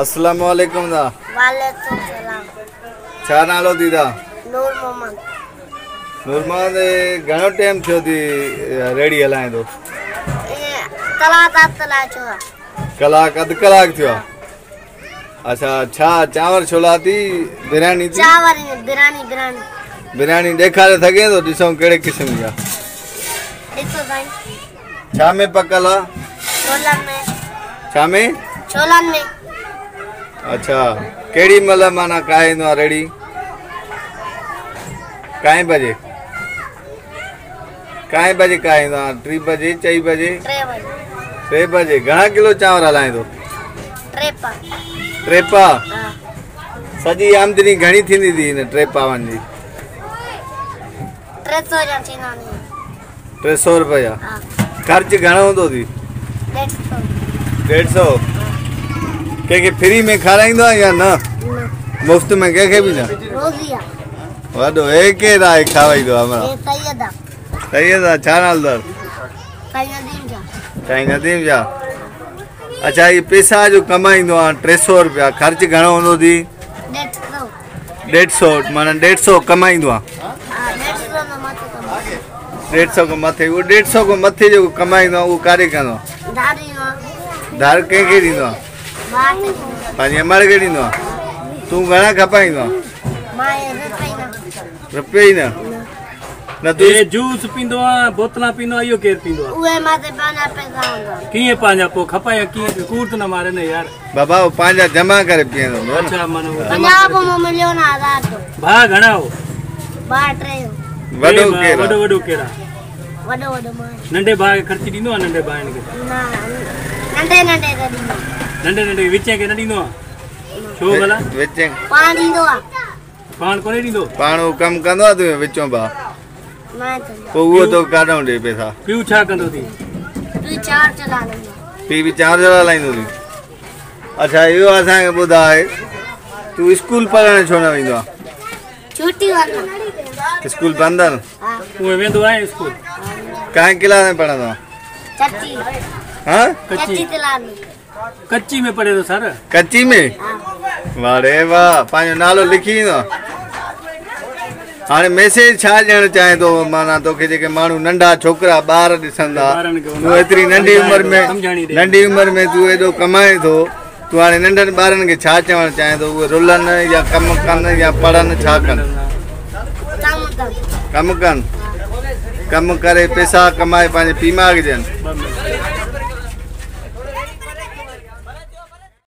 अस्सलाम वालेकुम दा। वालेकुम सलाम। छा नालो दीदा? नूर मोहम्मद। नूर मोहम्मद, घणो टाइम थियो थी रेड़ी हलाए थो? कलाक अध कलाक थियो। कलाक अध कलाक थियो। अच्छा, छा चांवर छोला थी बिरयानी थी? चांवर बिरयानी। बिरयानी बिरयानी ॾेखारे सघे थो? ॾिसूं कहिड़े क़िस्म जी आहे। ॾिसो साईं। छा में पकल आहे? छोलनि में। छा में? छोलनि में। अच्छा, केड़ी महिल माना काए ईंदो आहे रेड़ी? काए बजे? काए बजे काए ईंदो आहे? 3 बजे, 4 बजे? 3 बजे। 3 बजे। घणा किलो चांवर हलाए थो? 3 पा। 3 पा? हा। सॼी आमदनी घणी थींदी थी हिन 3 पावनि जी? 300 जा थींदा आहिनि। 300 रुपया। हा। ख़र्च घणो हूंदो थी? 150। 150। कंहिंखे फ्री में खाराईंदो आहे या न? मुफ़्त में कंहिंखे बि न? वॾो हे केरु आहे खावाईंदो आहे? सैयद। सैयद आहे। छा नालो अथसि? साईं नदीम शाह। अच्छा, इहे पैसा जो कमाईंदो आहे 300 रुपया, ख़र्च घणो हूंदो थी? 150। माना 150 कमाईंदो आहे। 150 खां मथे। उहो 150 खां मथे जेको कमाईंदो आहे उहो काॾे कंदो आहे? धार कंहिंखे ॾींदो आहे? पंहिंजी अमड़ खे ॾींदो आहे। तूं घणा खपाईंदो आहे? रुपयो ई न। न तूं जूस पींदो आहे, बोतलां पींदो आहे, इहो केरु पींदो आहे? उहे मां ते पंहिंजा पैसा हूंदा। कीअं पंहिंजा पोइ खपायां कीअं? कूड़ त न मारे न यार। बाबा, उहो पंहिंजा जमा करे पीअंदो हूंदो। अच्छा, माना पंजाब में मिलियो न 1000 जो। भाउ घणा हो? भाउ 3 हो। वॾो केरु? वॾो वॾो केरु आहे? वॾो वॾो मां। नंढे भाउ खे ख़र्च ॾींदो आहे? नंढे भाइनि खे? न, नंढे नंढे खे ॾींदो। नंढे नंढे विचे खे न ॾींदो आहे? छो भला? विचे पाण ॾींदो आहे। पाण कोन ॾींदो? पाण उहो कमु कंदो आहे तुंहिंजो विचों भाउ। पोइ उहो तो काॾां ॾे पैसा? पीउ छा कंदो थी? पीउ 4 चला हलाईंदो। पीउ बि 4 चला हलाईंदो थी। अच्छा, इहो असांखे ॿुधाए तूं स्कूल पढ़ण छो न वेंदो आहे? छुट्टी वरना। स्कूल बंदि आहिनि? उहे वेंदो आहे स्कूल? कांय क्लास में पढ़ंदो आहे? कच्ची। हा? कच्ची क्लास में। कच्ची में पढ़े थो सर? कच्ची में? वाह रे वाह, पंहिंजो नालो लिखी ईंदो। हाणे मैसेज छा ॾियणु चाहे थो? माना तोखे जेके माण्हू नंढा छोकिरा ॿार ॾिसंदा, तूं एतिरी नंढी उमिरि में, नंढी उमिरि में तूं एॾो कमाए थो, तूं हाणे नंढनि ॿारनि खे छा चवणु चाहे थो? उहे रुलनि या कमु कनि या पढ़नि, छा कनि? कमु कनि। कमु करे पैसा कमाए पंहिंजे पीउ माउ खे ॾियनि।